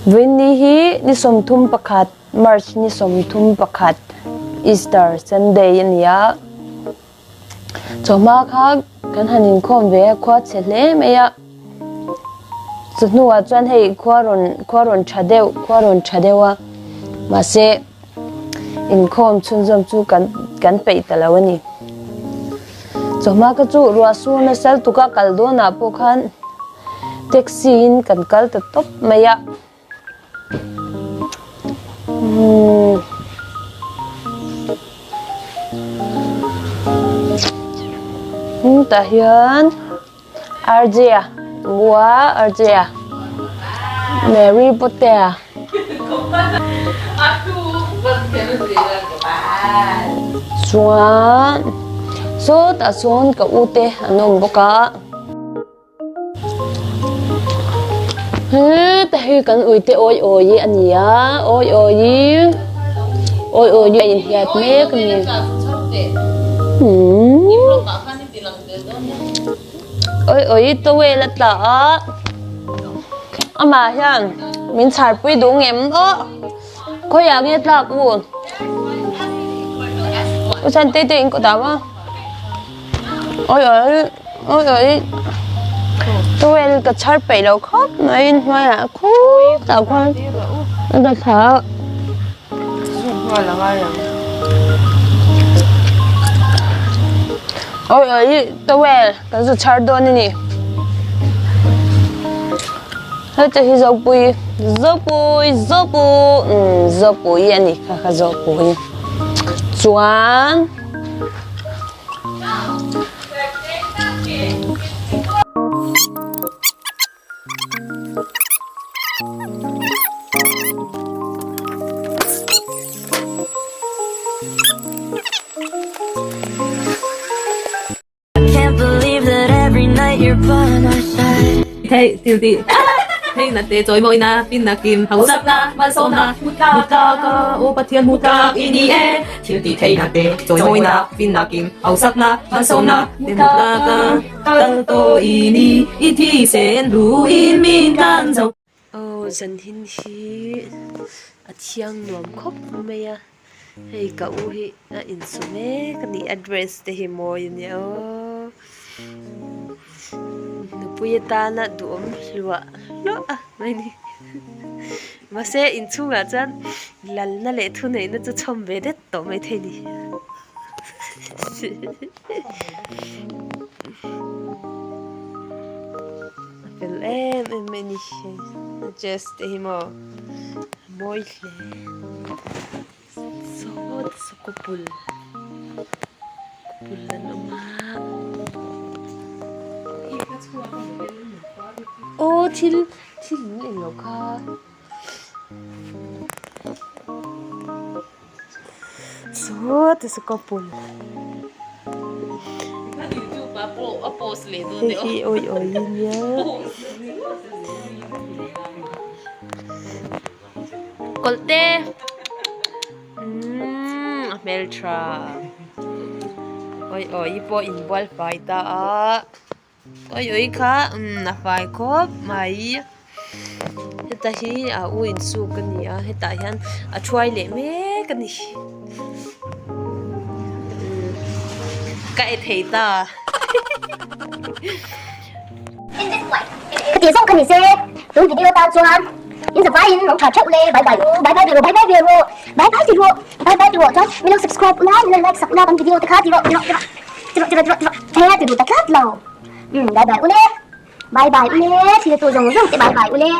Vawiinni hi ni 31 March ni 31 Easter Sunday a ni a. Chawhma kha kan han inkhawm ve a, khua chhe hle mai a. Chawhnuah chuan hei khua rawn khua rawn tha deuh khua rawn tha deuh a mahse inkhawm chhunzawm chu kan kan peih ta lo a ni. Chawhma kha chu ruah sur nasa lutuk a kal dawnah pawh khan taxi in kan kal ta tawp mai a. Tah hian RJ a bua RJ a Mary Potter chuan sawtah sawn ka u te an awm bawk a. Heta hi kan uite awi awi a ni a awi awi awi awi a inhiat mek a ni awi awi towel a tla a amah hian min chhar pui duh ngem aw khawiah nge tlak u u chhan te te in kawt ah maw. Awi awi awi awi towel ka chhar peih lo khawp mai inhnuaiah khutah khuan a la thla a. Awi awi towel kan zu chhar dawn a ni heta hi zopui zopui zopu umm zopui a ni kha kha zopui chuan. Thei til ti thei na te chawi mawi na pin na kim hausak na malsawm na mutlak a aw Pathian mutlak i ni e thil ti thei na te chawi mawi na pin na kim hausak na malsawm na te mutlak a kal tawh i ni i thi sen ru in min tlan zo. Aw zanhin hi a thiang nuam khawp mai a hei ka u hi a insu mek a ni a dress te hi mawi a nia aw nupui atana duhawm hluah hluah a mai ni mahse inchhungah chuan lalna leh thuneihna chu chhawm ve det tawh maithei a ni. A fel em em mai a ni hei a dress te hi maw a mawi hle sawt saw kawpul kawpul an awm a aw thil thil in englo kha. Sawt saw kawpul. Hei hi awi awi a nia. Kawlhte umm a hmeltha awi awi pawh inbual fai ta a awi awi kha umm a fai khawp mai heta hi a u insuk a ni a hetah hian a thuai leh mek a ni ka e thei ta. Ka tih zawng ka ni se tun video tan chuan in za vaiin lo tha theuh le bye bye u bye bye ti rawh bye bye ve rawh bye bye ti rawh bye bye ti rawh chuan min lo subscribe ula min lo like sak ula kan video te kha ti rawh ti rawh ti rawh ti rawh ti rawh ti rawh ti rawh he ti duh ta tlat lo umm bye bye u le bye bye u le thil tu zawng zawng te bye bye u le.